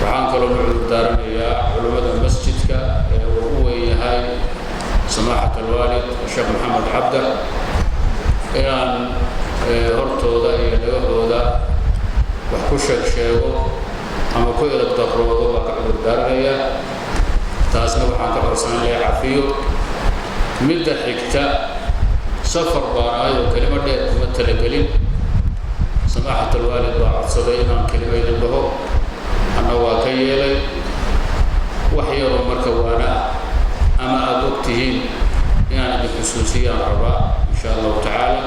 Waxaan kaloo u cudur daaranayaa culummada masjidka ee uu u weyn yahay samaaxat alwaalid Sheekh Maxamed Cabda inaan hortooda iyo dhagahooda wax ku sheeg sheego ama ku edab darroodo. Waa ka cudur daaranayaa, taasna waxaan ka codsanaya cafiyo. Midda xigta, safar baan ahay oo kelimo dheer kuma talagelin. Samaaxat alwaalid baa codsaday inaan kelimo idin dhaho, anna waa ka yeelay. Wax yaroo marka waana ah ama aada og tihiin inaan idin xusuusiyaan rabaa, insha Allahu tacaala.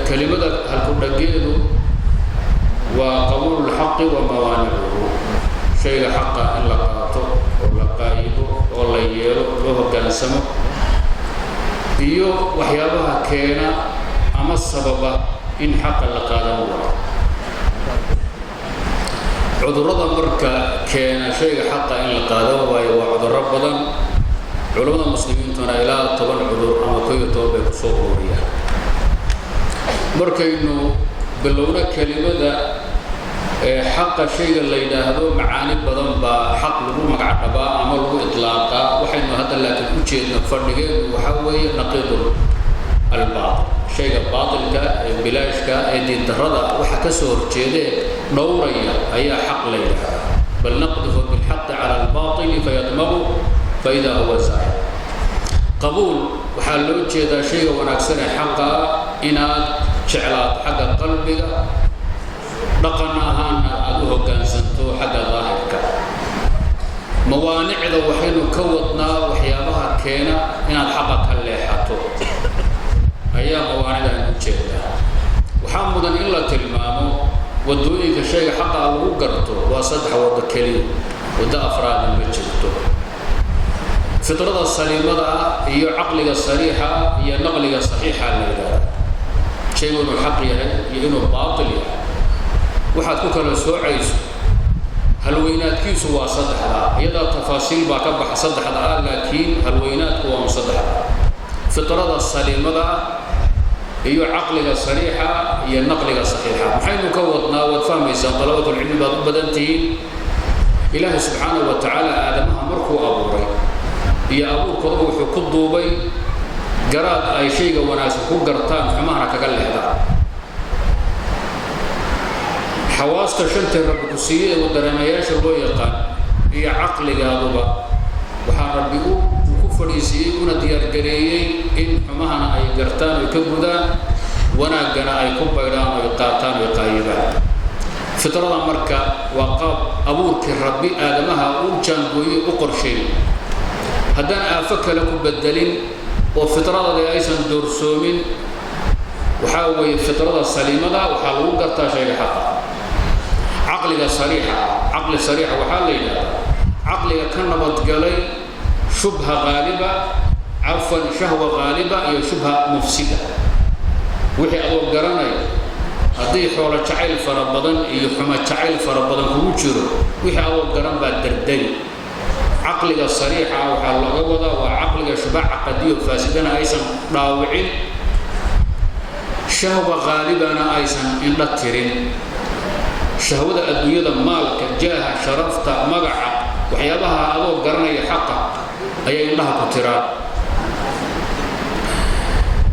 Kelimada halku-dhageedu waa qabuulu lxaqi wa mawaanicuhu, shayga xaqa in la qaato oo la qaayibo oo la yeelo, loo hoggaansamo, iyo waxyaabaha keena ama sababa in xaqa la qaadan waayo. Cudurrada marka keena shayga xaqa in la qaadan waayo waa cudurro badan. Culammada muslimiintuna ilaa 10 cudur ama 11 bay kusoo ururiyaan. Markaynu bilowno kelimada, xaqa shayga la yidhaahdo, macaani badan baa xaq lagu magacdhabaa ama lagu itlaaqaa. Waxaynu hadda laakiin u jeedno fadhigeedu waxaa weeye naqiidul albaatil, shayga baatilka ee bilaashka ee diindarrada waxa ka soo horjeedee dhowraya ayaa xaq la yidhaahdaa. Bal naqdifu bilxaqi cala albaatili fayadmagu faida huwa zaahir. Qabuul waxaa loo jeedaa shayga wanaagsan ee xaqa ah inaad jeclaato xagga qalbiga, dhaqan ahaanna aada u hoggaansanto xagga daahirka. Mawaanicda waxaynu ka wadnaa waxyaabaha keena inaad xaqa ka leexato ayaa mawaanicda aynu u jeedaa. Waxaa mudan in la tilmaamo waddooyinka shayga xaqa lagu garto waa saddex waddo keliya, waddo afraadna ma jirto: fitrada saliimada ah iyo caqliga sariixa ah iyo naqliga saxiixa la yidhahda. Shaygu inuu xaq yahay iyo inuu baatil yahay waxaad ku kala soocayso halweynaadkiisu waa saddexdaa. Iyadaa tafaasiil baa ka baxa saddexda ah, laakiin halweynaadku waa un saddexdaa: fitrada saliimada ah iyo caqliga sariixa iyo naqliga saxiixa. Maxaynu ka wadnaa? Waad fahmaysaan, dalabatulcilmi baad u badan tihiin. Ilaahay subxaanahu wa tacaala aadamaha markuu abuuray iyo abuurkooda wuxuu ku duubay garaad ay shayga wanaagsan ku gartaan, xumahana kaga leexdaan. Xawaasta shantay Rabbi ku siiyey ee dareemayaasha loo yaqaan iyo caqligaaduba waxaa Rabbi uu ku fadhiisiiyey una diyaargareeyey in xumahana ay gartaan oy ka gudaan, wanaaggana ay ku baydhaan oy qaataan oy qaayibaan. Fitrada marka waa qaab abuurkii Rabbi aadamaha u jaangooyey, u qorsheeyey. Haddaan aafo kale ku bedelin oo fitradada aysan doorsoomin, waxaa weeye fitrada saliimada waxaa lagu gartaa shayga xaqa. Caqliga sariixa, caqli sariixa waxaa la yidhahdaa caqliga ka nabadgalay shubha qaaliba, cafwan, shahwa qaaliba iyo shubha mufsida. Wixii adoo garanaya haddii xoolo jacayl fara badan iyo xumo jacayl fara badan kugu jiro, wixii adoo garan baa dardari. Caqliga sariixa waxaa looga wadaa waa caqliga shubha caqadiyo faasidana aysan dhaawicin, shahwa qaalibana aysan indho tirin. Shahwada adduunyada, maalka, jaaha, sharafta, magaca, waxyaabaha adoo garanaya xaqa ayay indhaha ku tiraan.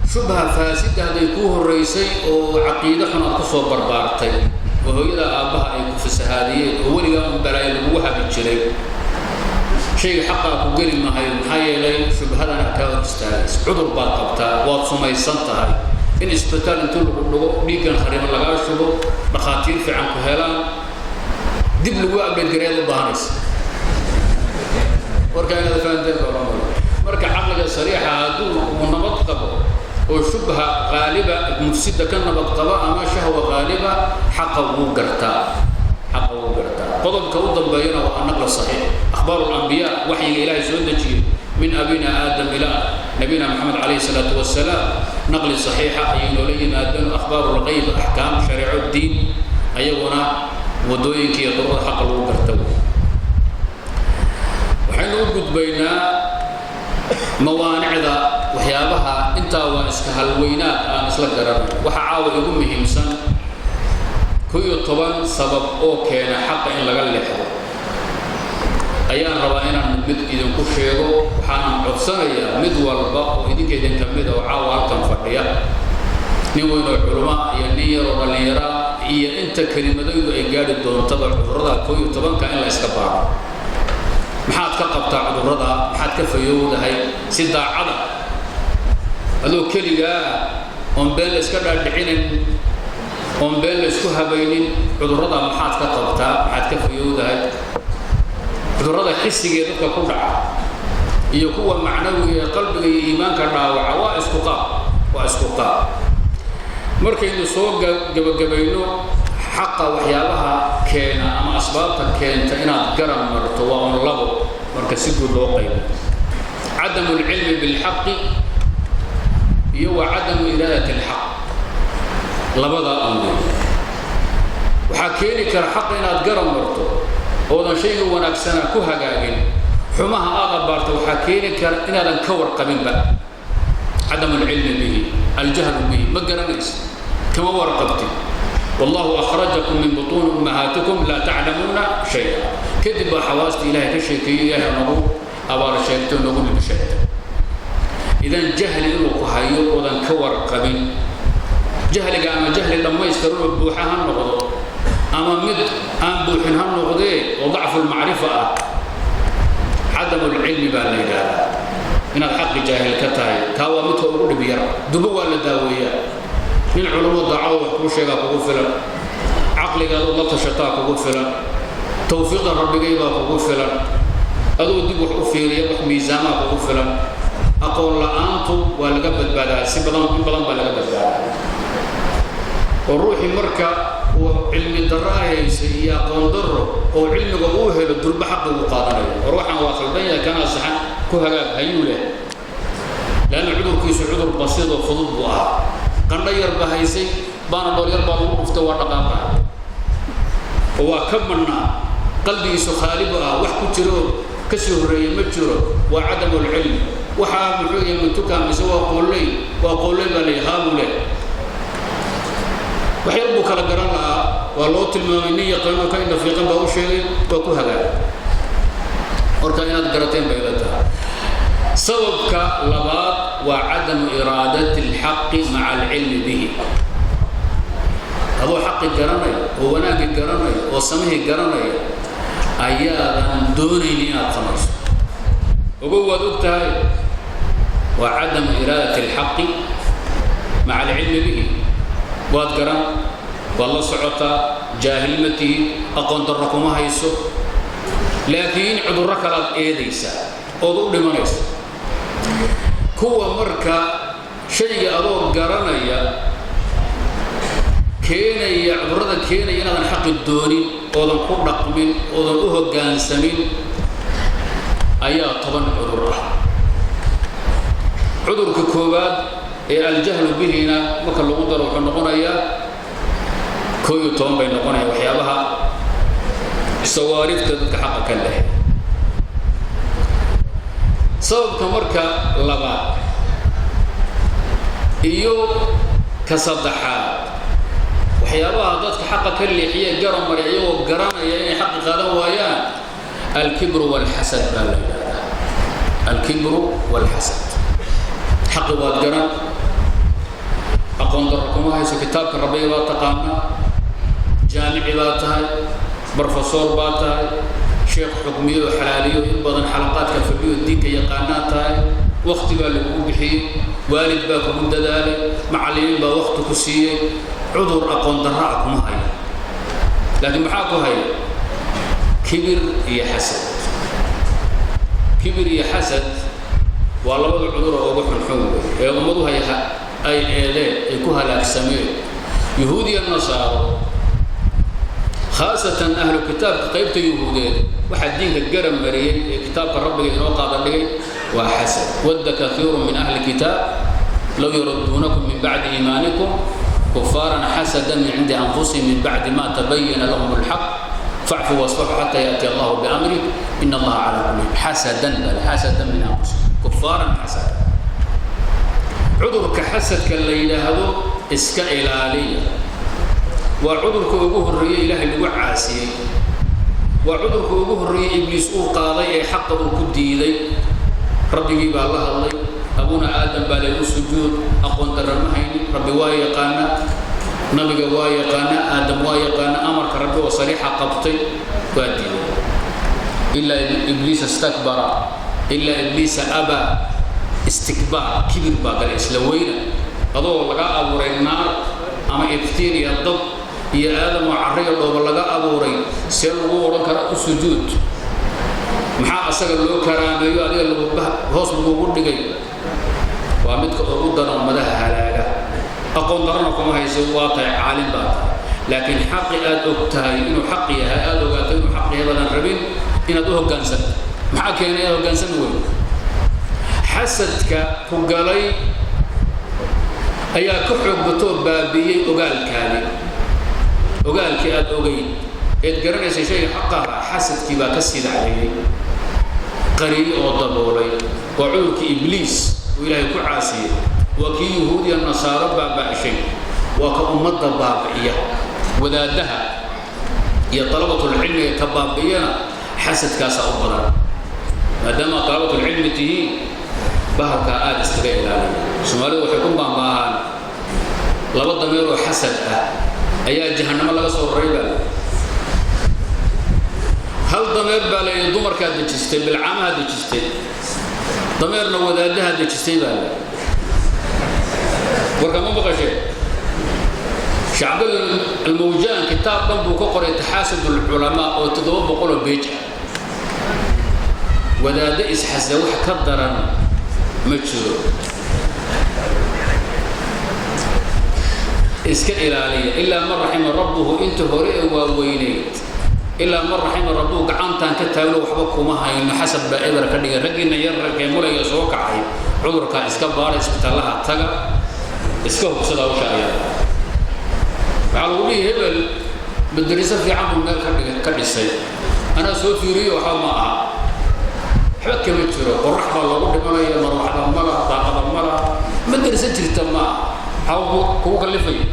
Shubha faasida hadday kuu horraysay oo caqiide xun aad ku soo barbaartay oo hooyada aabbaha ay ku fasahaadiyeen oo weligaa un balaayo lagugu habi jiray, shayga xaqaa ku geli mahayo. Maxaa yeelay, shubhadana kaa hor istaagaysa. Cudur baad qabtaa, waad sumaysan tahay. In isbitaal intuu lagu dhigo, dhiiggan kharimo lagaa shubo, dhakhaatiir fiican ku helaan, dib lagu update gareeyaad u baahanaysa. Warkaa inaad fahanteen baa loo. Marka caqliga sariixa hadduu uu nabad qabo oo shubha qaaliba mufsida ka nabad qabo ama shahwa qaaliba, xaqa wuu gartaa, xaqa wuu gartaa. Qodobka u dambeeyana waa annaql saxiix, akhbaaru alambiyaa, waxyiga Ilaahay soo dejiyey min abina Aadam ilaa nabiyina Maxamed calayhi salaatu wasalaam. Naqli saxiixa ayay noola yimaadeen, akhbaaru lqayb, axkaam, shareeco, diin, ayaguna wadooyinka iyo duruqda xaqa lagu garta. Waxaynu u gudbaynaa mawaanicda waxyaabaha. Intaa waa iska halweynaad aan isla garanay. Waxa caawa igu muhiimsan 11 sabab oo keena xaqa in laga leexdo ayaan rabaa inaan mid idinku sheego. Waxaanan codsanayaa mid walba oo idinka idin ka mid ah oo caawa halkan fadhiya, nin weyn oo culamaa iyo nin yar oo dhallinyaraa iyo inta kelimadaydu ay gaadhi doontaba, cudurrada 11-ka in la iska baaro. Maxaad ka qabtaa cudurrada? Maxaad ka fayowdahay? Si daacada, adoo keligaa ah, oon been la iska dhaadhicinin, oon been la isku habaynin, cudurrada maxaad ka qabtaa? Maxaad ka fayowdahay? Cudurrada xisiga ee dadka ku dhaca iyo kuwa macnawiga ee qalbiga iyo iimaanka dhaawaca waa isku qaab, waa isku qaab. Markaynu soo gabagabayno, xaqa waxyaabaha keena ama asbaabta keenta inaad garan marto waa un labo marka si guud loo qaybo: cadamu alcilmi bilxaqi iyo wa cadamu iraadati alxaq. Labadaa un wey waxaa keeni kara xaqa inaad garan marto oodan shayga wanaagsana ku hagaagin, xumaha aad abbaarto. Waxaa keeni kara inaadan ka warqabinba, cadamu alcilmi bihi, aljahlu bihi. Ma garanaysa, kama warqabtid. Wallahu akhrajakum min butuuni ummahaatikum laa taclamuuna shaya. Kadib baa xawaasta Ilaahay ka sheekeeyey, Ilaahay nagu abaal sheegto, nagu libi sheegtay. Idan jahli inuu ku hayo oodan ka warqabin, jahliga ama jahli dhammaystiran oo buuxa ha noqdo ama mid aan buuxin ha noqdee oo dacfulmacrifa ah, cadamulcilmi baa la yidhaahdaa, inaad xaqi jaahil ka tahay. Taa waa midka ugu dhib yar, dubo waa la daaweeyaa. Nin culummo daacado wax kuu sheegaa kugu filan, caqligaadoo la tashataa kugu filan, tawfiiqda rabbigay baa kugu filan, adoo dib wax u fiiriya, wax miisaamaa kugu filan. Aqoon la'aantu waa laga badbaadaa, si badan, in badan baa laga badbaadaa. Oo ruuxii marka uu cilmi darro haysay iyo aqoon darro oo cilmiga uu helo, durba xaqi uu qaadanayo. War waxaan waa khaldan yahay, kanaa saxan, ku hagaag hayuu leh, leanna cudurkiisu cudur basiid oo fudud buu ahaa. Qandho yar ba haysay, baana dhool yar baa lagu dhuftay, waa dhaqaaqaya oo waa ka mannaa. Qalbigiisu khaali bu ah, wax ku jiro oo ka sii horreeya ma jiro. Waa cadamulcilmi. Waxaa muxuu yahay? Matuka mise waa qoolley? Waa qoolley baa layihi, haabuu leh. Wax yar buu kala garan lahaa, waa loo tilmaamay, nin yaqaano ka indha fiiqan baa u sheegay, waa ku hagaagay. Marka inaad garateen bay ila tahay. Sababka labaad waa cadamu iraadati alxaqi maca alcilmi bihi. Adoo xaqi garanaya oo wanaaggii garanaya oo samihii garanaya ayaadan doonaynin inaad samayso. Ogow, waad og tahay. Waa cadamu iraadati alxaqi maca alcilmi bihi. Waad garan, waad la socotaa, jaahil ma tihid, aqoon darro kuma hayso, laakiin cudurro kalaad eedaysaa ood u dhimanaysa. Kuwa marka shayga adoo garanaya keenaya, cudurrada keenaya inaadan xaqi doonin, oodan ku dhaqmin, oodan u hoggaansamin ayaa 10 cudur ah. Cudurka koowaad ee aljahlu bihina marka lagu daro wuxuu noqonayaa 11 bay noqonaya waxyaabaha sawaarifta dadka xaqa ka leh. Sababka marka labaad iyo ka saddexaad, waxyaabaha dadka xaqa ka leexiya, garan maray iyagoo garanaya inay xaqi qaadan waayaan, alkibru walxasad baa la yidhahdaa. Alkibru walxasad. Xaqi waad garan, aqoon darro kuma hayso, kitaabka rabbiga baa taqaanaa, jaamici baa tahay, brofesor baa tahay, sheekh xukmiyo oo xalaaliyo, in badan xalaqaadka fadhiyo, diinka yaqaanaa tahay, wakti baa lagugu bixiyey, waalid baa kugu dadaalay, macallimiin baa wakti ku siiyey, cudur aqoon darro ah kuma hayo. Laakiin maxaa ku haya? Kibir iyo xasad. Kibir iyo xasad waa labada cudur oo ugu xunxun wey ee ummaduhu ay eedeen, ay ku halaagsameen, yuhuud iyo nasaaro, khaasatan ahlu kitaabka qaybta yuhuudeed. Waxaa diinka garab mariyey ee kitaabka rabbiga inoo qaada dhigay waa xasad. Wadda kathiiru min ahli kitaab low yarudduunakum min bacdi iimaanikum kufaaran xasadan min cindi anfusihim min bacdi ma tabayana lahum alxaq facfuu wasfaxuu xata yaأtiya allahu biamrih in allaha calaa kulli xasadan, bal xasadan min anfusihim kufaaran xasada. Cudurka xasadka la yidhaahdo iska ilaaliya. Waa cudurka ugu horreeyey Ilaahay lagu caasiyey, waa cudurka ugu horreeyey Ibliis uu qaaday ee xaqa uu ku diiday. Rabbigii baa la hadlay, abuna Aadam baa laygu sujuud. Aqoon darra ma haynin, Rabbi waa yaqaana, nabiga waa yaqaana, Aadam waa yaqaana, amarka Rabbi oo sariixa qabtay waa diiday. Ilaa Ibliisa istakbara, ilaa Ibliisa abaa, istikbaar, kibir baa galay, isla weyna. Adoo laga abuuray naar ama iftiin iyo dab, iyo Aadam oo carriga dhooba laga abuuray, see lagu odhan kara u sujuud? Maxaa asaga loo karaameeyo, adiga lagu hoos lagugu dhigay? Waa midka ugu daran ummadaha halaaga. Aqoon darana kuma hayso, waa tahay caalim baa tahay, laakiin xaqi aad og tahay inuu xaq yahay, aad ogaato inuu xaq yahay, badan rabin inaad u hoggaansanto. Maxaa keenay inaad hoggaansami weyn? Xasadka ku galay ayaa ka xoog batoo baabi'iyey ogaalkaadi, ogaalkii aad ogeyn eed garanaysay shayga xaqa ahaa. Xasadkii baa ka sidacdeeyey, qariyey oo daboolay. Waa cudurkii Ibliis uu Ilaahay ku caasiyey, waa kii Yuhuudiya Nasaaro baaba'shay, waa ka ummadda baabi'iya. Wadaadaha iyo dalabatulcilmiga ka baabi'iyana xasadkaasaa u badan. Maadaama dalabatulcilmi tihiin, bahalkaa aada iskaga ilaaliya. Soomaalidu waxay ku baambaahaan laba dameer oo xasad ah ayaa jahannamo laga soo raray baa. Hal dameer baa la yidhi dumarkaa dejistay, bilcaamaha dejistay, dameerna wadaadaha dejistay baa la. Warka ma maqashee? Shacbal Almawjaan kitaab dhan buu ka qoray Taxaasud Alculamaa oo 700 oo page ah. Wadaaddo isxasda wax ka daran ma jiro, iska ilaaliya. Ilaa man raxima rabbuhu, inta hore ee waaweyneyd, ilaa man raxima rabbuhu, gacantaan ka taagno, waxba kuma hayno. Xasad baa eber ka dhigay raggiina yar, ragee mulaya soo kacay. Cudurkaa iska baara, isbitaalaha taga, iska hubsada hawsha ayada. Waxaa lagu dhihi hebel madariso fiican buu meel ka dhigay, ka dhisay, anaa soo fiiriyo, waxba ma aha, waxba kama jiro, qorax baa loogu dhimanaya, marwaxda ma laha, daaqada ma laha, madariso jirta ma aha. Maxaa kugu kallifaya?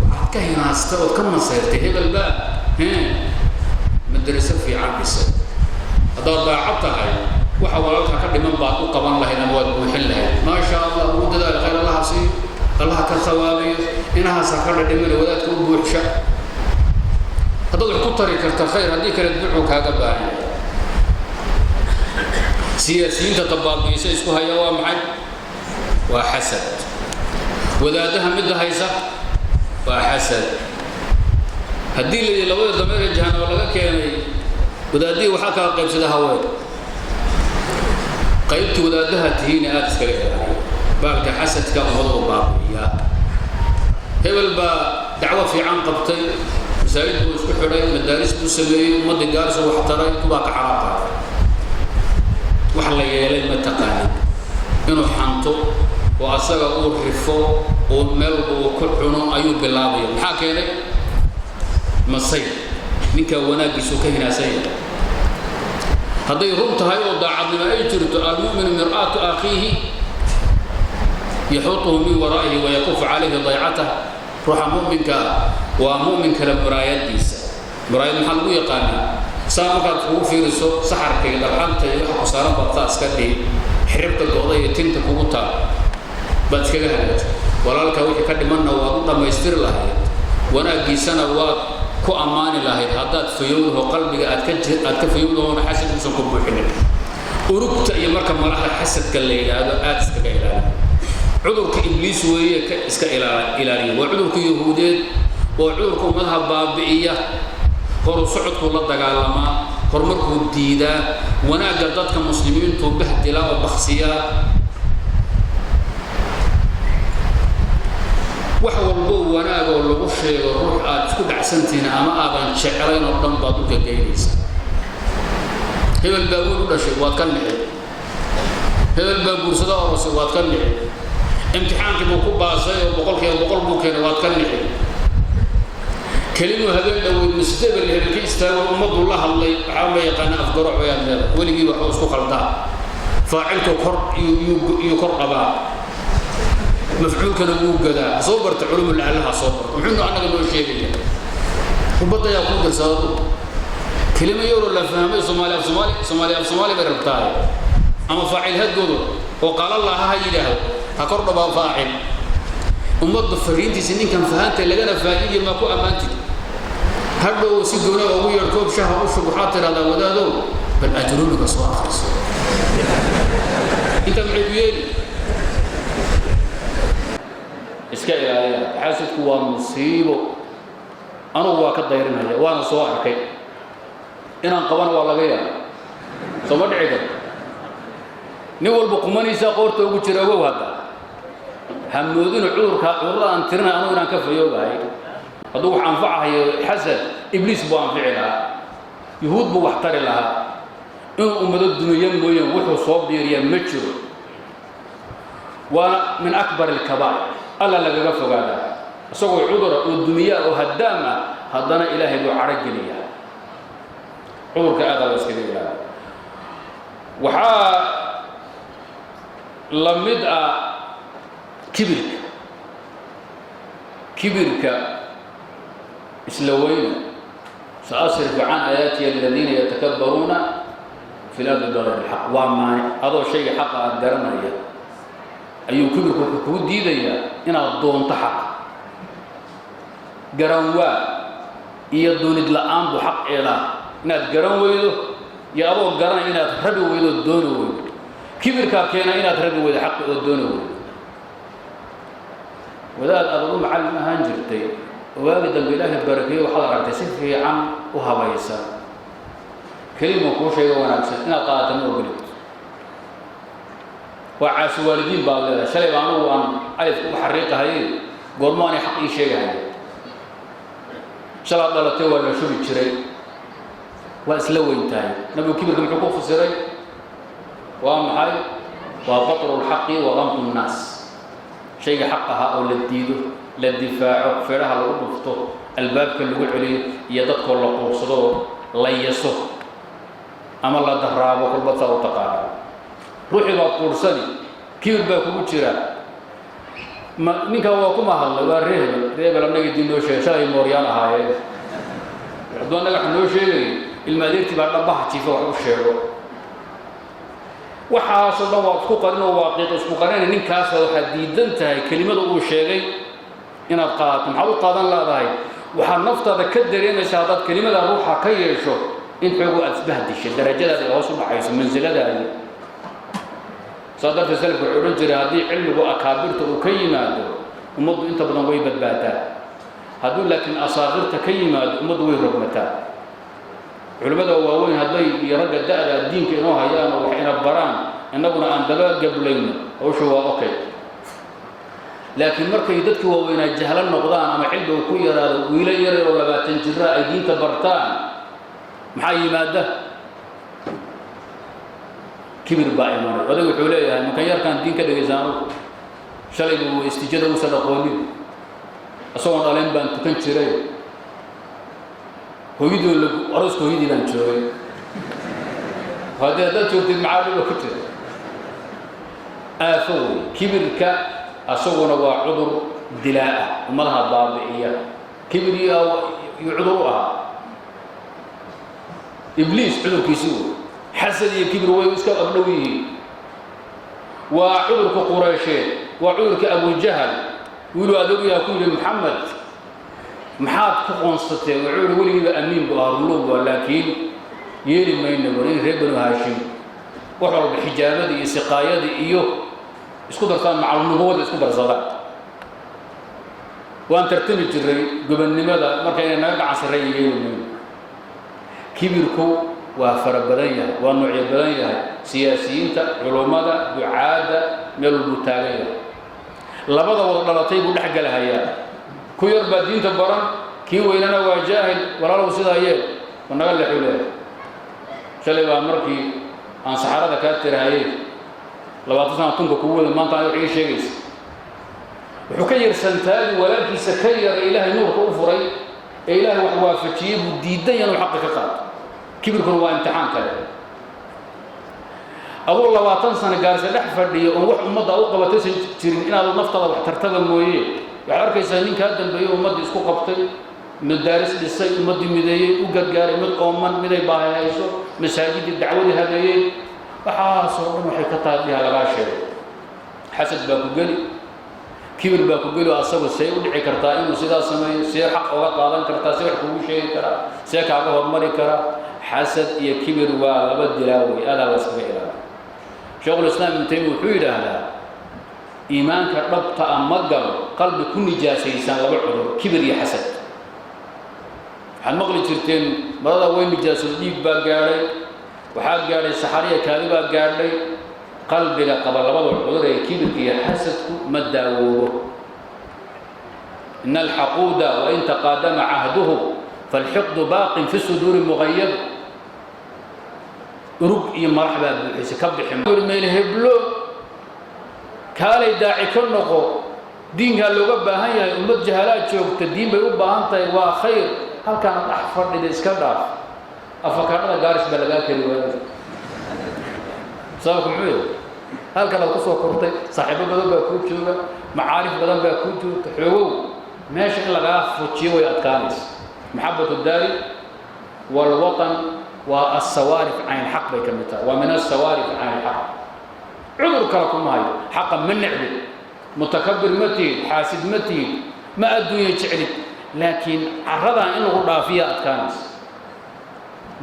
Waxaad ka hinaasta ood ka masayrtay hebel baa madariso fiican dhisay. Haddaad daacad tahay, waxa walaalka ka dhiman baad u qaban lahayd ama waad buuxin lahayd. Maasha Allah, ugu dadaal, khayr Allaha siiyo, Allaha ka thawaabiyo, inahaasa ka dhadhimina, wadaadka u buuxsha. Haddaad wax ku tari karta khayr, haddii kale ducuu kaaga baahan yahay. Siyaasiyiinta tabaabiisa isku haya waa maxay? Waa xasad. Wadaadaha midda haysa waa xasad. Haddii la yidhi labada dameer ee jahanaba laga keenay wadaadihii waxaa kala qaybsada haween. Qaybtii wadaadaha tihiina aada iskaga ilaaliya baalka xasadka, ummaduu baabi'iyaa. Hebel baa dacwo fiican qabtay, masaajid buu isku xidhay, madaaris buu sameeyey, ummaddii gaarso wax taray, kubaa ka xaraaqa. Wax la yeelay ma taqaanin, inuu xanto oo asaga uu rifo oo meel walba uu ku cuno ayuu bilaabaya. Maxaa keenay? Masay ninkaa wanaaggiisuu ka hinaasan yahay. Hadday run tahay oo daacadnimo ay jirto, almu'minu mir'aatu akhiihi yaxutuhu min waraa'ihi wayakufu calayhi daycatah. Ruuxa mu'minka ah waa mu'min kale muraayadiisa. Muraayad maxaa lagu yaqaanaa? Saa markaad kugu fiiriso saxarka iyo dhalxanta iyo waxa ku saaran baad saa iska dhihi, xiribta go'da iyo tinta kugu taal baad iskaga hagaajin. Walaalka wixii ka dhimanna waad u dhammaystiri lahayd, wanaaggiisana waad ku ammaani lahayd, haddaad fayowdaho qalbiga aad ka aad ka fayowdahoona xasad uusan ku buuxinin. Urugta iyo marka malaxda xasadka la yidhaahdo aad iskaga ilaaliya. Cudurka Ibliis weeye, ka iska ilaaliya. Waa cudurka Yahuudeed, waa cudurka ummadaha baabi'iya. Horu socodkuu la dagaalamaa, horumarkuu diidaa, wanaagga dadka muslimiintuu bahdilaa oo baksiyaa. Wax walbo wanaagoo lagu sheego ruux aad isku dhacsantihiin ama aadan jeclayn oo dhan baad u gagaynaysaa. Hebel baa wiil u dhashay, waad ka nixi. Hebel baa guursado orosay, waad ka nixi. Imtixaankii buu ku baasay oo 100% buu keenay, waad ka nixi. Kelimuu habeen dhaweyd masjidebel hebel ka istaago, ummaddu la hadlay, waxaa ma yaqaana afgaroc wayaad leedahay, weligii waxuu isku khaldaa, faacilku kor yuu kor qabaa. Mafcuulkana wuu gadaa. Ha soo barta culumul aalaha, soo barta. Muxuunu annaga noo sheegaya? Kubadda yaa kuu dirsaado kelimo yaroo la fahmay. Soomaali af Soomaali, Soomaali af Soomaali bay rabtaay. Ama faacil ha godo oo qaala laha ha yidhaahdo, ha kor dhabaa faacil. Ummadda fariintiisa ninkan fahantay lagana faa'iidiya maa ku ammaantid. Hadhow si goona ugu yeer, koob shaha u shub, waxaad tidhahdaa: "Wadaadow, bal ajrumiga soo akhriso." Inta maxay ku yeeli? Iska ilaaliya xaasidku, waa musiibo. Anugu waa ka dayrinaya, waana soo arkay. Inaan qabana waa laga yaaba, soo ma dhici karto? Nin walba qumaniisa qoorta ugu jira. Ogow hadda, hamoodinu cudurka, cudurrada aan tirinay anugu inaan ka fayoobahay. Hadduu wax anfacahayo xasad, Ibliis buu anfici lahaa, Yuhuud buu wax tari lahaa. Inuu ummado dumiyo mooyeen wuxuu soo biiriya ma jiro. Waana min akbar alkabaa'ir. Alla lagaga fogaadaa. Isagoo cudura oo dumiya oo haddaam ah, haddana Ilaahay buu cadho geliyaa. Cudurka aada la iskaga ilaaliya. Waxaa la mid ah kibirka. Kibirka, isla weyna. "سأصرف عن آياتي الذين يتكبرون في الأرض بغير الحق." Waa maanic. Adoo shayga xaqa aada garanaya ayuu kibirku wuxuu kuu diidayaa inaad doonto xaqa. Garan waa iyo doonid la'aan buu xaq eelaa. Inaad garan weydo iyo adoo garanay inaad rabi weydo oo dooni weydo. Kibirkaa keena inaad rabi weydo xaqi oo dooni weydo. Wadaad aad ugu macallin ahaan jirtay oo waagi dambe Ilaahay barakeeyo, waxaad aragtay si fiican u habaysan. Kelima kuu sheego wanaagsan, inaad qaadata ma ogolid. Waa caasi waalidiin baad leedahay. Shalay baa anugu aan alifka u xariiqahayay, goormo aanay xaq ii sheegahaya? Shalaad dhalatay waa la shubi jiray. Waa isla weyn tahay. Nabigu kibirka muxuu ku fasiray? Waa maxay? Waa بطر الحق وغمط الناس. Shayga xaq ahaa oo la diido, la difaaco, feedhaha lagu dhufto, albaabka lagu celiyo, iyo dadkoo la quursado oo la yaso ama la daraabo, kolba saa u taqaana. Ruuxii baa quursani, kibir baa kugu jira. Ma ninkan waa kuma hadlay? Waa reer hebel, reer hebel. Annaga diin noo sheegay, shalay mooryaan ahaayeen. Hadduu annaga wax noo sheegayo, ilma adeertii baa dhabaha jiifa wax u sheego. Waxaasoo dhan waa isku qarin oo waa qiiq isku qarina. Ninkaasa waxaad diidan tahay kelimada uu sheegay inaad qaadato. Maxaad u qaadan leedahay? Waxaad naftaada ka dareemaysaa haddaad kelimada ruuxa ka yeesho in xoogu aad isbahdishay, darajadaada ay hoos u dhacayso, mansiladaadi. Saa darteed salafku wuxuu odhan jiray: haddii cilmigu akaabirta uu ka yimaado, ummaddu inta badan way badbaadaa. Hadduu laakiin asaakirta ka yimaado, ummaddu way rogmataa. Culimmada waaweyn hadday iyo ragga da'da diinka inoo hayaan oo wax ina baraan, innaguna aan daba gablayno, hawshu waa okay. Laakiin markay dadkii waaweynaa jahlo noqdaan ama cilmigu ku yaraado, wiilo yaryar oo 20 jira ay diinta bartaan, maxaa yimaada? Kibir baa imanay. Odag wuxuu leeyahay: "Makan yarkaan diin ka dhegaysaano? Shalay buu istijada uusan aqoonin, isagoon dhaleen baan tukan jiray, hooyadii arooska hooyadii baan joogay." Haddii haddaad joogtid, maxaa dhiba ku jira? Aafo wey kibirka. Asaguna waa cudur dilaa ah, ummadaha baabi'iya. Kibir iyo cudur u ahaa Ibliis, cudurkiisi wey. Xasad iyo kibir way iska agdhow yihiin. Waa cudurka Qureysheed, waa cudurka Abujahal. Wiiluu adeegyaha ku yidhi: "Maxamed maxaad ku qoonsateen?" Wuxuu yihi: "Weligiiba amiin bu ahaa, runlow waa, laakiin yeeli mayna war in reer Banu Haashim wax walba xijaabada iyo siqaayada iyo isku darsaan, macalnubuwada isku darsadaan. Waan tartami jiray gobonnimada, marka inay naga gacan sarreeya yeeli mayno." Kibirku waa fara badan yahay, waa noocyo badan yahay. Siyaasiyiinta, culummada, ducaadda, meel walbuu taagan yahay. Labada wada dhalatay buu dhex galahayaa. Ku yar baa diinta baran, kii weynana waa jaahil. "Walaalow, sidaa yeel, ma naga lexu leehay. Shalay baa markii aan saxarada kaa tirahayey, 20 sana tunka kugu wada, maanta wax ii sheegaysa." Wuxuu ka yarsantaagi walaalkiisa ka yar ee Ilaahay nuurka u furay, ee Ilaahay wax waafajiyey, buu diidan yahay inuu xaqa ka qaato. Kibirkuna waa imtixaan kale. Aduu 20 sano Gaarisa dhex fadhiyo oon wax ummadda u qabataysan jirin, inaad naftaada wax tartaba mooye. Waxaad arkaysaa nin kaa dambeeyey, ummaddii isku qabtay, madaaris dhisay, ummaddii mideeyey, u gargaaray mid ooman, miday baahi hayso, masaajidii dacwadii habeeyey. Waxaasoo dhan waxay ka tahay dhiha lagaa sheego. Xasad baa ku geli, kibir baa ku geli oo asagu see u dhici kartaa inuu sidaa sameeyo? See xaq oga qaadan kartaa? See wax kugu sheegi karaa? See kaaga hormari karaa? Xasad iyo kibir waa laba dilaa wey, aadaa la iskaga ilaala. Sheekhulislaam Ibnu Taymiya wuxuu yidhaahdaa: iimaanka dhabta a ma galo qalbi ku nijaasaysan laba cudur, kibir iyo xasad. Waxaad maqli jirteen marada way nijaasado, dhiig baa gaadhay, waxaa gaadhay saxariya, kaadi baa gaadhay. Qalbiga qaba labada cudur ee kibirka iyo xasadku ma daawoobo. إن الحقود وإن تقادم عهده فالحقد باق في الصدور مغيب. Urug iyo marax baa buuxisay, ka bixi meel heblo. Kaalay daaci ka noqo, diinkaa looga baahan yahay, ummad jahalaa joogta, diin bay u baahan tahay, waa khayr. Halkaana dhex fadhida iska dhaaf, afakaadhada Gaaris baa lagaa kari waayay. Sababku muxuu yahay? Halkan aad kusoo kortay, saaxiibo badan baa kuu jooga, macaarif badan baa kuu joogta. Xoogow meesha in lagaa fujiyo way adkaanaysa. محبة الدار والوطن waa الصوارف عن الحق bay ka mid tahay, waa من الصوارف عن الحق. Cudur kale kuma hayo, xaqa ma necbid, mutakabir ma tihid, xaasid ma tihid, ma adduunya jeclid, laakiin carradan in lagu dhaafiya adkaanaysa,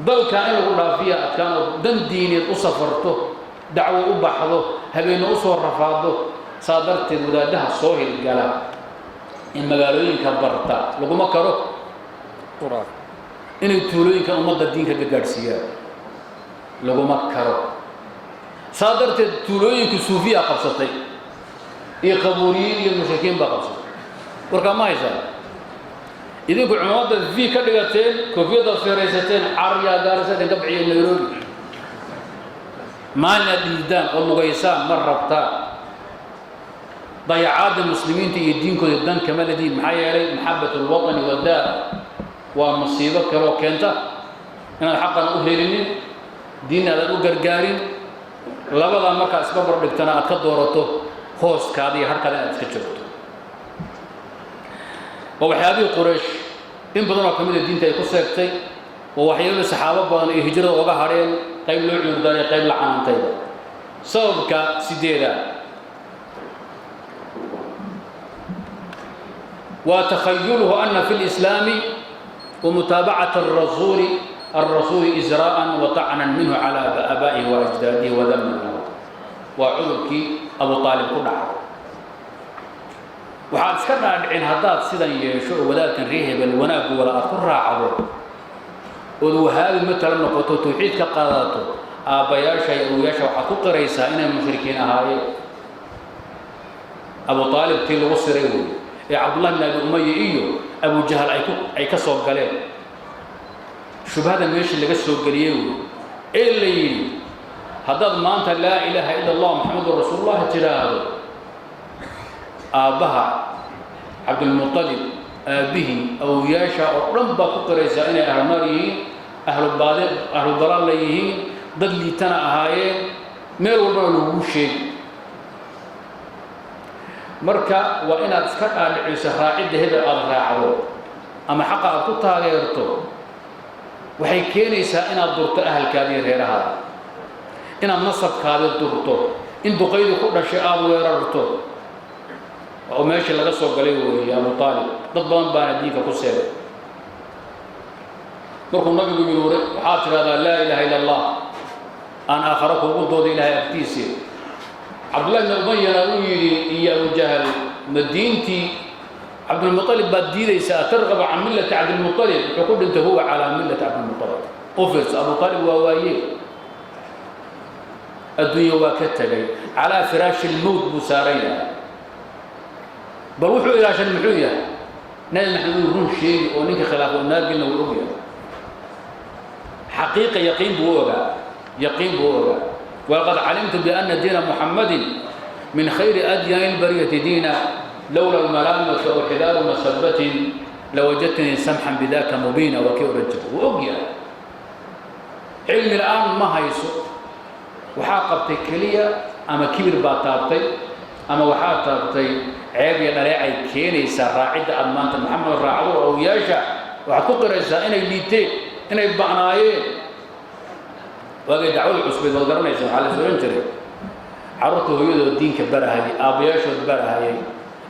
dalkan in lagu dhaafiya adkaan oo dan diineed u safarto, dacwo u baxdo, habeenne u soo rafaado. Saa darteed wadaadaha soo hirgala in magaalooyinka barta laguma karo inay tuulooyinka ummadda diinka ka gaadhsiiyaan, laguma karo. Saa darteed tuulooyinka suufiya qabsatay iyo qabuuriyiin iyo mushrikiin baa qabsatay. Warkaa ma haysaa? Idinku cumaamadda V ka dhigateen, koofiyaddaad feeraysateen, caryaa Gaarisa idinka bixiyo, Nairobi. Maalin aad dhiidaan oo lugaysaan ma rabtaan. Dayacaadda muslimiinta iyo diinkooda dan kama ladiin. Maxaa yeelay محبة الوطن والدار waa musiibo kaloo keenta inaad xaqana u helinin, diinna aadan u gargaarin. Labadaa markaad isba bardhigtana aad ka doorato hooskaada iyo harkaada inaad iska joogto. Waa waxyaabihii Quraysh in badan oo ka mida diinta ay ku seegtay, waa waxyaabihii saxaabo badan iyo hijrada oga hadheen, qayb loo cuurdaaray, qayb la canaantayba. Sababka sideedaad waa تخيله أن في الإسلام ومتابعة الرسول إزراء وطعنا منه على آبائه وأجداده وذما له. Waa cudurkii Abu Aalib ku dhacay. Waxaad iska dhaadhicin haddaad sidan yeesho oo wadaadkan ree hebel wanaaggu wada aad ku raacdo, ood Wahaabi matala noqoto, tawxiid ka qaadato, aabbayaasha iyo awoyaasha waxaad ku qiraysaa inay mushrikiin ahaayeen. Abu Aalib tii lagu siray wey ee Cabdullah bin Abi Umaya iyo Abu Jahal ay ka soo galeen, shubhada meeshii laga soo geliyey wey ee la yidhi: haddaad maanta لا إله إلا الله محمد رسول الله tidhaahdo, aabbaha Cabdulmuطalib, aabbihii, awoyaasha oo dhan baa ku qiraysaa inay ahlu naar yihiin, ahlu baadi, ahlu dalaalla yihiin, dad liitana ahaayeen, meel walbana lagugu sheegi. Marka waa inaad iska dhaadhiciso raacidda hebel aada raacdo ama xaqa aad ku taageerto waxay keenaysaa inaad durto ahalkaada iyo reerahaada, inaad nasabkaada durto, in duqaydu ku dhashay aada weerarto. Oo meeshii laga soo galay weeye Abu Aalib. Dad badan baana diinka ku seegay. Markuu Nabigu yidhi: waxaad tidhahdaa لا إله إلا الله, aan aakharo kuugu dooda Ilaahay agtiisii, Cabdullahi bn Umayana uu yidhi iyo Abu Jahal: ma diintii Cabdulmuطalib baad diidaysaa? أترغب عن ملة عبد المطلب؟ Wuxuu ku dhintay هو على ملة عبد المطلب. U fiirso, Abu Aalib waa waayee, adduunya waa ka tegay, على فراش الموت buu saaran yahay. Bal wuxuu ilaashan muxuu yahay? Nabi Maxamed uu run sheegi oo ninka khilaafo naargelna wuu og yahay. Xaqiiqa yaqiin buu u ogaa, yaqiin buu u ogaa. ولقد علمت بأن دين محمد من خير أديان البرية دينا، لولا الملامة أو حذار مسبة لوجدتني سمحا بذاك مبينا. Waa kii odhan jiray, wuu og yahay. Cilmi la'aan ma hayso. Waxaa qabtay keliya ama kibir baa taabtay ama waxaa taabtay ceeb iyo dhaleecay keenaysaa raacidda aad maanta Maxamed raacdo. Awowyaasha waxaad ku qiraysaa inay liiteen, inay ba'naayeen. Waagay dacwada cusbeed waad garanaysa, waxaa la is ohan jiray carruurta hooyadood diinka barahayay, aabbayaashood barahayay.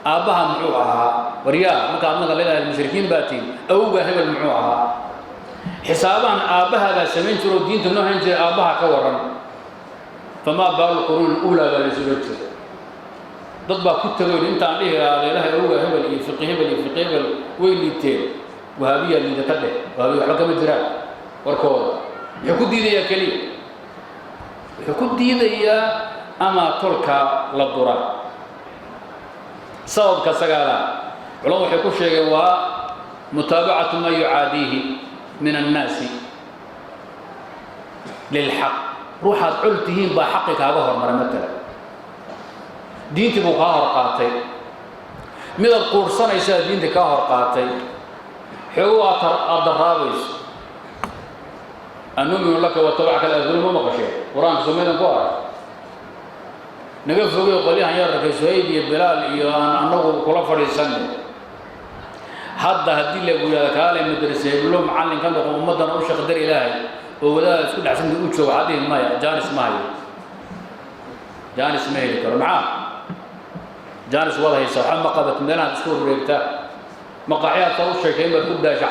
Aabbaha muxuu ahaa? Waryaa, marka adnaga leedahay mushrikiin baa tihin, awowgaa hebel muxuu ahaa? Xisaabahan aabbahaabaa samayn jiro oo diinta noo hayn jiray. Aabbaha ka warran, famaa baalu quruun uulaa baa la is ohan jiray. Dad baa ku tagoyn intaan dhihi lahaa leelaha awowgaa hebel iyo fiqi hebel iyo fiqi hebel way liiteen, wahaabiyaa liidata dheh, wahaabiya waxba kama jiraan warkooda. Muxuu ku diidayaa keliya? Wuxuu ku diidayaa ama tolka la dura. Sababka sagaalaad culamadu waxay ku sheegeen waa mutaabacatu man yucaadiihi min annaasi lilxaq. Ruuxaad col tihiin baa xaqi kaaga hormaray. Matala, diintii buu kaa hor qaatay. Midaad quurhsanaysaa diintii kaa hor qaatay, xoogo aad darraabayso. Anuminu laka watabacka aladul, ma maqasheen? Qur-aanka somaydan ku arag. Naga fogey qolyahan yararka, Suhayb iyo Bilaal iyo aan annagu kula fadhiisanay. Hadda haddii lagu yidhahdo kaale madrasa heblo macallin ka noqo, ummaddana u shaqdar Ilaahay oo wadaada isku dhexsanta u jooga, waxaad dhihi maya, jaanis ma hayo, jaanis ma heli karo. Maxaa jaanis wada haysa? Waxba ma qabat, meelahaad isku wareegtaa, maqaaxyaad saa u sheekayn baad ku daasha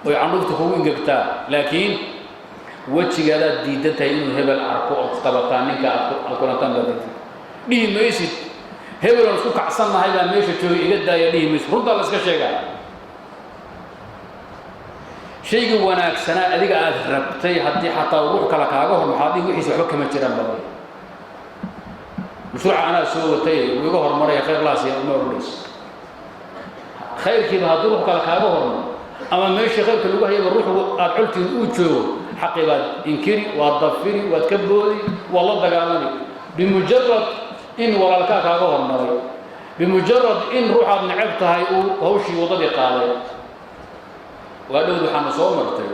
oy candhuufta kugu ingegtaa, laakiin wejigaadaad diidan tahay inuu hebel arko ood qabataan. Ninka aad kulantaan baad diidan. Dhihi maysid hebel oon isku kacsannahay baa meesha joogay, iga daaya dhihi maysid. Runtaa la iska sheegaa. Shaygii wanaagsanaa adiga aad rabtay haddii xataa ruux kale kaaga hor, maxaad dhihi? Wixiisa waxba kama jiraan baa dhihi. Mashruuca anaa soo watay, wuu iga hormaraya, khayr lahaas ma odhanayso. Khayrkiiba haddii ruux kale kaaga hormaro ama meeshii khayrka lagu hayaba ruuxu aad coltiin uu joogo, xaqii baad inkiri, waad dafiri, waad ka boodi, waad la dagaalami, bimujarad in walaalkaa kaaga hormaray, bimujarad in ruuxaad neceb tahay uu hawshii waddadii qaaday. Waa dhowd waxaana soo martay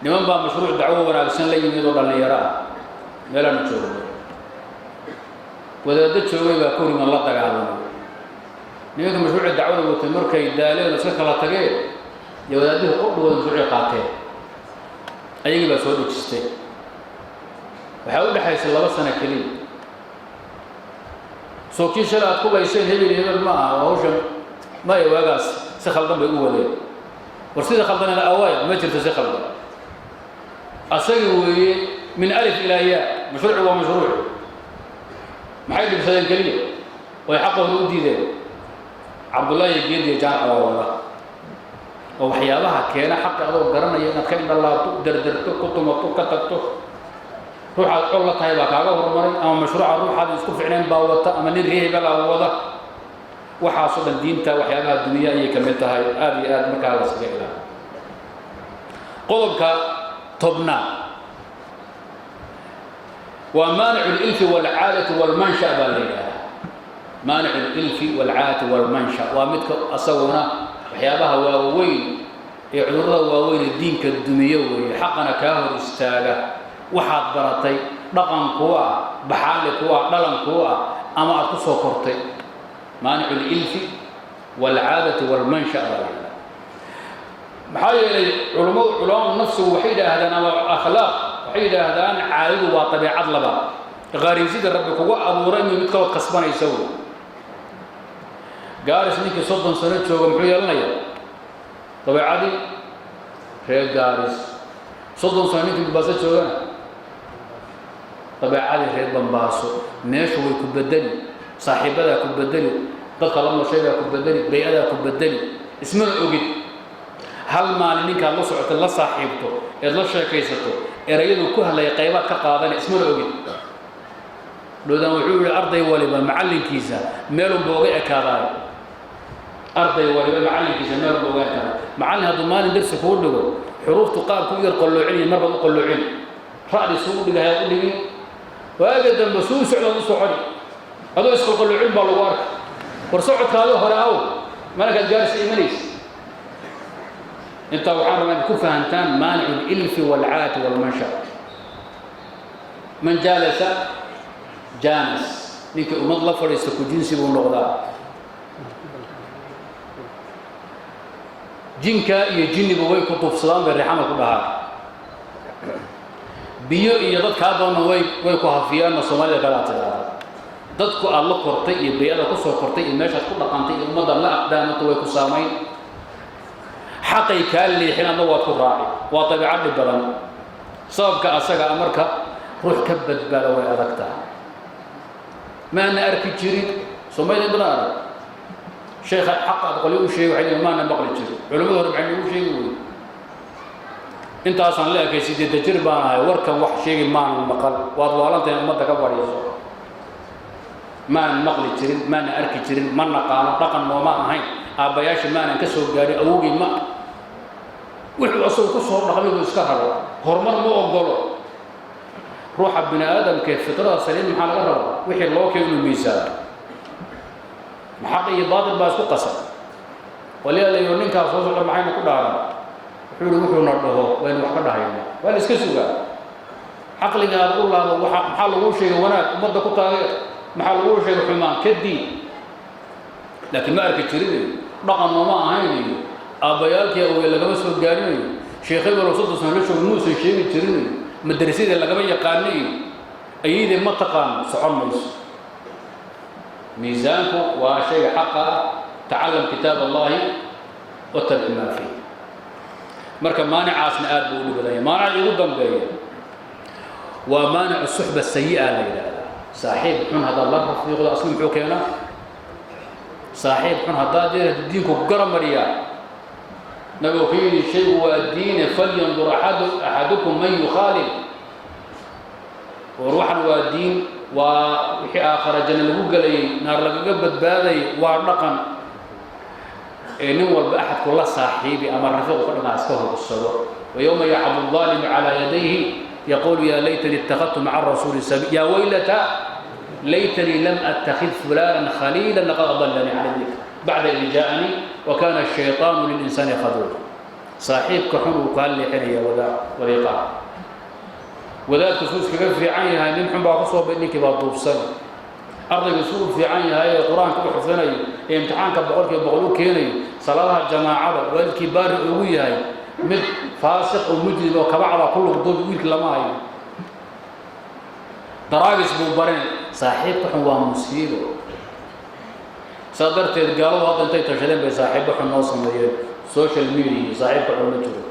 niman baa mashruuc dacwo wanaagsan la yimid oo dhallinyaro ah. Meelaanu joogno wadaaddo joogay baa koriman la dagaalamay. Nimanka mashruuci dacwada watay markay daaleen oo iska kala tageen iyo wadaadihii qudhigooda mashruucii qaateen, ayagii baa soo dhejistay. Waxaa u dhexaysa 2 sano keliya. Soo kii shalay aad ku layseen hebel iyo hebel ma aha hawshan maya, waagaas si khaldan bay u wadeen. War sida khaldanina awaaya ma jirto, si khaldan asagi weeye min alif ilaa yaa. Mashruuci waa mashruuc. Maxay dhibsadeen keliya oy xaqooda u diideen? Cabdullaahi Geediya jaamaca waa wada oo waxyaabaha keena xaqa adoo garanaya inaad ka indhalaabto, derderto, ku tumato, ka tagto. Ruuxaad col la tahay baa kaaga horumaray, ama mashruuca ruuxaad isku ficnayn baa wata, ama nin reer hebelaa wada. Waxaasoo dhan diinta waxyaabaha dunya ayay ka mid tahay. Aada iyo aad markaa la iskaga ilaaliyo. Qodobka 10aad waa maanicu lilfi waalcaadati waalmansha baa la yidhahdaa. Maanicu lilfi waalcaadati waalmansha waa midka asaguna waxyaabaha waaweyn ee cudurrada waaweyn ee diinka dumiyo weeye, xaqana kaa hor istaaga. Waxaad baratay, dhaqan kuu ah, baxaali kuu ah, dhalan kuu ah, ama aad ku soo kortay, maanicu lilfi waalcaadati waalmansha baa la yidhahdaa. Maxaa yeelay culummadu, culamaau nafsigu waxay yidhaahdaan, ama akhlaaq waxay yidhaahdaan, caadadu waa dabeecad labaad, khariisida Rabbi kugu abuuray inuu mid kalood kasbanaysa wey. Gaaris ninkii 30 sano jooga muxuu yeelanayaa? Dabeecadii reer Gaaris. 30 sano ninkii Bambaaso joogana, dabeecadii reer Bambaaso. Meeshu way ku bedeli, saaxiibadaa ku bedeli, dadka la nooshaybaa ku bedeli, bay-adaa ku bedeli, ismana ogid. Hal maalin ninkaad la socotay, la saaxiibto, eed la sheekaysato, erayadu ku hadlaya qaybaad ka qaadana, ismana ogid. Dhoodaan wuxuu yihi, arday waliba macallinkiisa meelunba oga ekaadaayo. Arday waliba macallinkiisa meelunba oga ekaadayo. Macallin hadduu maalin darsi kuu dhigo, xuruuftu qaabku u yar qalloocinaya marbaad u qalloocin, ra'di suu u dhigahayaad u dhigin, waaga dambe suu u socdaad u soconi, adoo isqalqalloocin baa lagu arka. War socodkaadii hore aw malinkaad gaarsi imanaysa. Intaa waxaan rabaa inaad ku fahantaan maanicu lilfi waalcaadati waalmansha. Man jaalasa jaanas, ninkii ummad la fadhiista ku jinsi buu noqdaa. Jinka iyo jinniba way ku duufsadaan bay reexama ku dhahaan. Biyo iyo dadkaa doonna way ku hafiyaanna. Soomaalida kale aad tidhaahda, dadku aad la kortay iyo bay-ada ku soo kortay iyo meeshaad ku dhaqantay iyo ummaddaad la aqdaamato way ku saamayn. Xaqay kaa leexin, adna waad ku raaci. Waa dabiicad dhib badan. Sababka asagaa marka ruux ka badbaada way adag tahay. Maana arki jirin Soomaalida in badan arag sheekha xaqa aad qolyo u sheegay, waxay leeyihin maana maqli jirin. Culamada hore maxay noogu sheegi wey? Intaasaan la ekay, 8 jir baan ahay, warkan wax sheegi maanan maqal. Waad waalantahay, ummadda ka fadhiiso. Maanan maqli jirin, maana arki jirin, ma naqaano, dhaqan nooma ahayn, aabbayaasha maanan ka soo gaadhin, awowgii ma wuxuu asagu ku soo dhaqmay buu iska rabo. Horumar ma ogolo ruuxa bini aadamkee. Fitrada saliim maxaa laga rabaa? Wixii loo keeno inuu miisaano. Xaq iyo baatil baa isku qasan. Walyaalayo, ninkaas soo socda maxaynu ku dhaaran? Wuxuu yihi wuxuuna dhaho waynu wax ka dhahayna, waa la iska sugaa. Caqligaada u laabo. Waxa maxaa laguu sheegay? Wanaag ummadda ku taageer. Maxaa laguu sheegay? Xumaan ka diid. Laakiin ma arki jirin iyo dhaqan nooma ahayn iyo aabbayaalkii awge lagama soo gaarinayo, sheekh hebelo 30 sano la joogo muusan sheegi jirin iyo madrasadii lagama yaqaano iyo ayaydee ma taqaano. Socon mayso. Miisaanku waa shayga xaqa ah. Tacalam kitaab Allahi watabic maa fiih. Marka maanicaasna aad buu u dhib badan yahay. Maanica ugu dambeeya waa maanicu suxba sayi'a la yidhaahdaa. Saaxiib xun haddaad la rafiiqdo, aslu muxuu keenaa? Saaxiib xun haddaad yeelata, diinku ku garamariyaa. Nabigu ku yidhi shaygu waa diine, falyandur axadukum man yukhaalil. War waxan waa diin, waa wixii aakhara janno lagu gelayay, naar lagaga badbaadayay, waa dhaqan. Ee nin walba axadku la saaxiibi ama rafiiqu ka dhanaa iska hubsado. Wayowma yacdu الظaalimu calىa yadayhi yaquulu yaa laytanii اtakhadtu maca arasuuli sabiil, yaa waylata laytanii lam attakhid fulana khaliila, laqad adalanii cala dikr bacda id jaaanii wa kana الshayطaanu lilinsaani khaduula. Saaxiibka xun uu kaa leexinaya wadiiqaha. Wadaadku suu iskaga fiican yahay, nin xun baa ku soo bay, ninkii baa duubsan. Ardaygu suu u fiican yahay ee Qur-aanka u xifdinayo ee imtixaanka 100% u keenayo, salaadaha jamaacada, waalidkii baari ugu yahay, mid faasiq oo mujrim oo kabacda ku lugduubi wiilkii lama hayo, daraagis buu bareen. Saaxiibka xun waa musiibo. Saa darteed gaaladu hadda intay tashadeen bay saaxiibbo xun noo sameeyeen. Social media iyo saaxiibka xun ma jiro.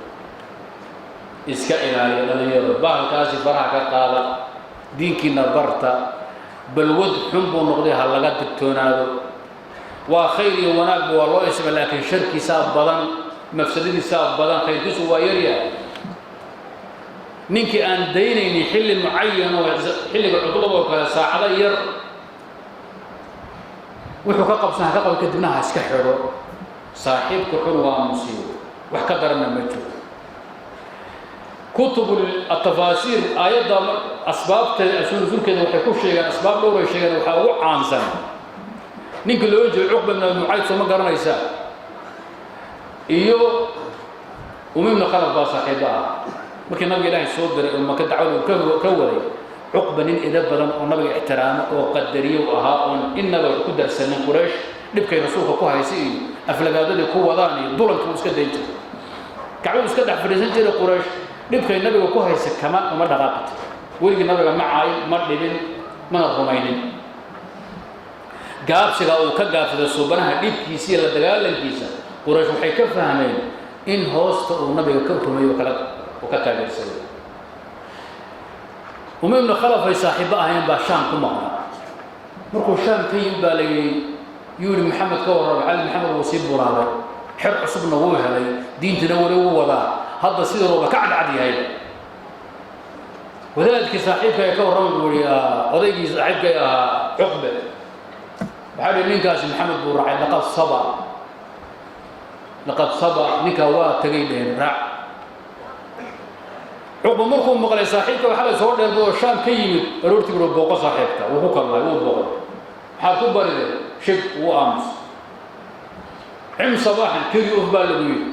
Iska ilaaliya dhalinyaro bahalkaasi, faraha ka qaada, diinkiina barta. Balwad xun buu noqday, ha laga digtoonaado. Waa khayr iyo wanaagba waa loo isma, laakiin sharkiisaa badan, mafsadadiisaa badan, khayrkiisu waa yaryahay. Ninkii aan daynaynin xilli mucayan oo xilliga cudlada oo kale, saacado yar wuxuu ka qabsan ha ka qabo, kadibna ha iska xidho. Saaxiibka xun waa musiibo, wax ka daranna ma jiro. Kutub atafaasiir aayadda asbaabteeda, asuulkeeda waxay ku sheegeen asbaab dhowr ay sheegeen. Waxaa ugu caansan ninka loo jeedo Cuqba ibn Abi Mucayd, soo ma garanaysaa? Iyo Umi ibnu Khalaf baa saaxiibo ah. Markii nabiga Ilaahay soo diray oo Maka dacwada uu ka waday, Cuqba nin ida badan oo nabiga ixtiraamo oo qadariyo u ahaa, oon innaba wax ku darsanin Quraysh dhibkay rasuulka ku haysa iyo aflagaadadii ku wadaan iyo dulanka uu iska dayn jiray, kacbadu iska dhex fadhiisan jiray. Quraysh dhibkay nabiga ku haysa kama uma dhaqaaqi jiro. Weligii nabiga ma caayin, ma dhibin, mana rumaynin. Gaabsiga uu ka gaabsaday suubanaha dhibkiisa iyo la dagaalankiisa, Quraysh waxay ka fahmeen in hoosta uu nabiga ka rumeeyo kala uu ka taageersaday. Umay ibnu Khalaf ay saaxiibbo ahayn baa Shaam ku maqnaa. Markuu Shaam ka yimid baa la yidhi, yuu yihi Maxamed ka warrama. Cali Maxamed wuu sii bulaalay, xer cusubna wuu helay, diintana weli wuu wadaa, hadda sidii rooba ka cadcad yahay. Wadaadkii saaxiibka ee ka warrama buu yihi, odaygii saaxiibkay ahaa Cuqbe waxaa dhihi, ninkaasi Maxamed buu raacay. Laqad saba, laqad saba, ninkaa waa tegay dheheen raac. Cuqba markuu maqlay saaxiibka waxaa la soo dheelbay oo Shaam ka yimid, aroortii buu booqo saaxiibka. Wuu ku kallahay, wuu booqday. Maxaad ku baride? Shib, wuu aamus. Cim sabaaxan keli uf baa lagu yidhi.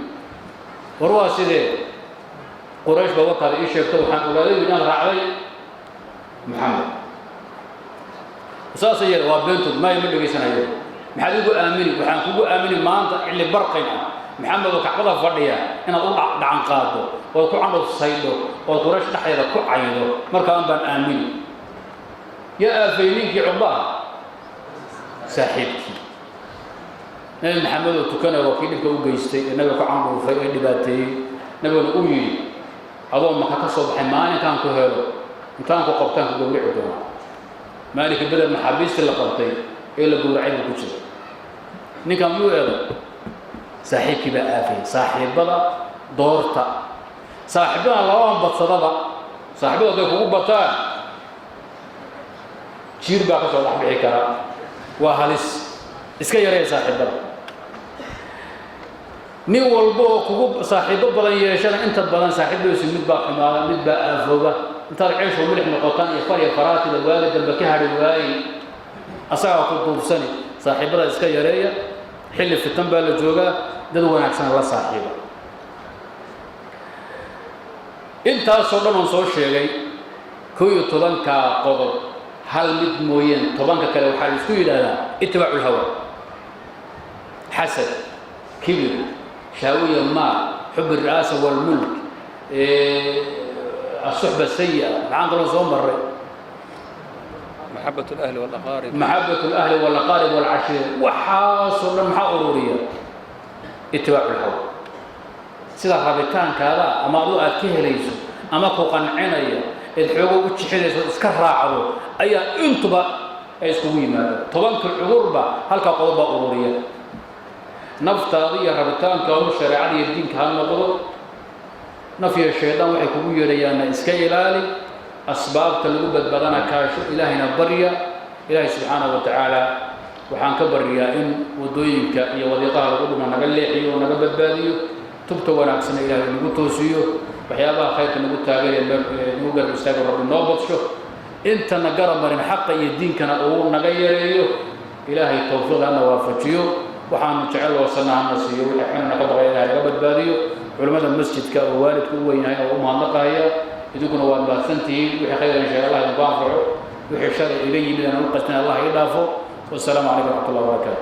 War waa sidee? Quraysh baa warkaada ii sheegto, waxaan ogaaday inaan raacday Maxamed saasay yar waa beentood. Maya, ma dhegaysanayo. Maxaad igu aamini? Waxaan kugu aamini maanta xilli barqin ah Maxamed oo Kacbada fadhiya inaad u dhacan qaado ood ku candhufsaydho ood Quraysh dhexdeeda ku caydo, markaan baan aamini. Yaa aafay ninkii Cuqbaha? Saaxiibkii. Nabi Maxamed oo tukanaya waa kii dhibka u geystay ee nabiga ku candhuufay ee dhibaateeyey. Nabiguna uu yidhi, adoo Maka ka soo baxay maalinkaan ku helo, intaan ku qabtaan ku gowrici doonaa. Maalinka Beder maxaabiistii la qabtay ee la gowracay buu ku jira. Ninkan yuu eeday? Saaxiibkii baa aafayay. Saaxiibbada doorta, saaxiibada labama badsadaba. Saaxiibada hadday kugu bataan, jiir baa ka soo dhex bixi karaa, waa halis. Iska yareeya saaxiibada. Nin walba oo kugu saaxiibo badan yeeshana, inta badan saaxiibadiisu mid baa xumaada, mid baa aafooba. Intaad ceesho milix noqotaan iyo far iyo faraatida waagi dambe ka hadhi waayey, asagaa ku duubsani. Saaxiibada iska yareeya. Xilli fitan baa la joogaa, dad wanaagsan la saaxiiba. Intaasoo dhan oon soo sheegay, 11-kaa qodob, hal mid mooyeen, 10-ka kale waxaa la isku yidhaahdaa itibaacu lhawa: xasad, kibir, shahwiya, maal, xub الri'aasa wاlmulk, الsuxba sayi'a. Maxaan kaloo soo maray? محبة الأهل والأقارب. maxabat اlahli wاlaqaarib wاlcashiir. Waxaasoo dhan maxaa ururiya? Itibaacu lhawa. Sida rabitaankaada ama adu aad ka helayso ama ku qancinaya eed xoogo u jixinayso ood iska raacdo ayaa intuba ay iskugu yimaadaan. 10-ka cudurba halkaa qodob baa ururiya. Naftaada iyo rabitaankaadu shareecada iyo diinka ha noqdo. Naf iyo shaydaan waxay kugu yeedhayaanna iska ilaali. Asbaabta lagu badbaadana kaasho, Ilaahayna barya. Ilaahay subxaanahu wa tacaala waxaan ka baryaa in waddooyinka iyo wadiiqaha lagu dhuma naga leexiyo oo naga badbaadiyo, tubta wanaagsana Ilaahay nagu toosiyo, waxyaabaha khayrka nagu taageeraya, nagu garab istaago Rabbi noo badsho, intana garab marin xaqa iyo diinkana uu naga yareeyo. Ilaahay towfiiqda hana waafajiyo, waxaanu jecel oosanna hana siiyo, wixii xunna ka baqaya Ilahay naga badbaadiyo. Culimmada masjidka oo waalidku u weyn yahay oo u mahadnaqahaya, idinkuna waad mahadsantihiin. Wixii khayran sheega Allah idinku anfaco, wixii shalay iga yimid aan u qastin Allah ii dhaafo. Wasalaamu calaykum waraxmat ullah wabarakaatu.